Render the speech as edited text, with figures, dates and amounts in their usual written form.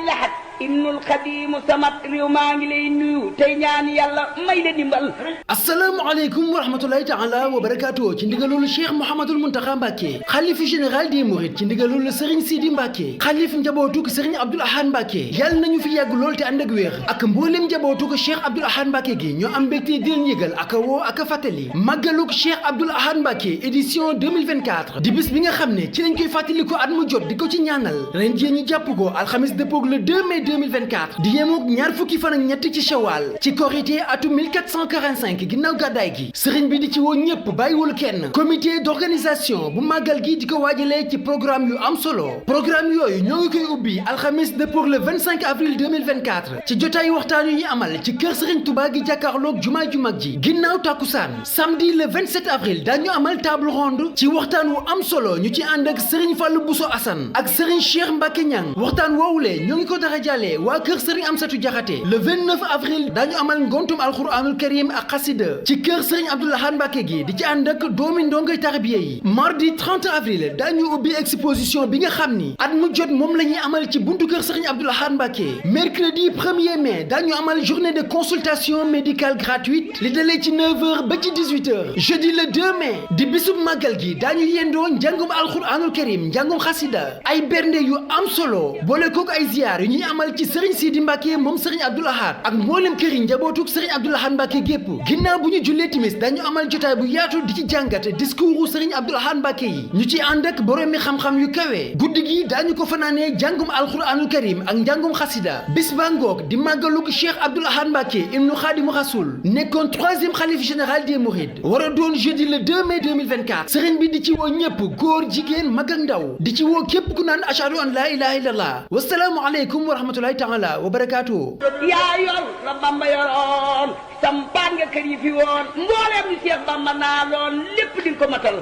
Lahat ibnul Xadim samat réew maa ngi lay nuyu tey ñaan yàlla may la dimbal. asalaamaaleykum wa rahmatulahi taala wa barakaatu ci ndigalul Cheikh Mouhamadul Mountakha Mbacké xalif général des Mourides ci ndigalul Serigne Sidi Mbacké xalif njabootuk Serigne Abdoul Ahad Mbacké yàlla nañu fi yàgg lool te ànd ak wér ak mboolem njabootuk Cheikh Abdoul Ahad Mbacké gi ñoo am mbégte di leen yëgal ak a woo ak a fàttali màggaluk Cheikh Abdoul Ahad Mbacké édition 2024 di bis bi nga xam ne ci lañ koy fàttali ko at mu jot di ko ci ñaanal ren jii ñu jàpp ko alxamis dëppoog le 2 mai 2024 di yemook ñaar fukki fan ak ñett ci Shawal ci korité atum 1445 ginnaaw gàddaay gi sëriñ bi di ci woo ñëpp bàyyiwul kenn comité d'organisation bu màggal gi di ko waajalee ci programme yu am solo programme yooyu ñoo ngi koy ubbi alxamis dëppoog le 25 avril 2024 ci jotaayu waxtaan yu ñu amal ci kër sëriñ Touba gi jàkkaarloog jumaa ju mag ji ginnaaw tàkkusaan samedi le 27 avril dañu amal table ronde ci waxtaan wu am solo ñu ci ànd ak sëriñ Fallou Bousso Assane ak sëriñ Cheikh Mbacké Niang waxtaan woowulee ñoo ngi ko dara jàllee waa kër sëriñ Amsatou Diakhaté le 29 avril dañu amal ngontum alxuraanul karim ak xasida ci kër sëriñ Abdoul Ahad Mbacké gi di ci ànd ak doomi ndongoy tarbiya yi mardi 30 avril dañu ubbi exposition bi nga xam ni at mu jot moom la ñuy amal ci buntu kër sëriñ Abdoul Ahad Mbacké mercredi 1er mai dañu amal journée de consultation médicale gratuite li dalee ci 9h ba ci 18h jeudi le 2 mai di bisub màggal gi dañu yendoo njàngum alxuraanul karim njàngum xasida ay bernde yu am solo boole kook ay ziyaar yu ñuy amal ci sëriñ Sidi Mbacké moom sëriñ Abdoul Ahad ak mboolem kër yi njabootuk sëriñ Abdoul Ahad Mbacké gépp ginnaaw bu ñu jullee timis dañu amal jotaay bu yaatu di ci jàngat discours sëriñ Abdoul Ahad Mbacké yi ñu ci ànd ak boroomi xam-xam yu kawe guddi gi dañu ko fanaanee jàngum alxuraanul karim ak njàngum xasida bis ba ngoog di màggaluk Cheikh Abdoul Ahad Mbacké ibnu Khadimu Rasoul nekkoon 3e xalif général des Mourides war a doon jeudi le 2 mai 2024 sëriñ bi di ci woo ñëpp góor jigéen mag ak ndaw di ci woo képp ku naan ashhadu an laa ilaha illallah wasalaamu aleykum wa rahmatullahi taala wa barakaatuhu yaa yor la Bamba yoroon sampaan nga kër yi fi woon mbooleem ni Cheikh Bamba naa loon lépp di ko matal.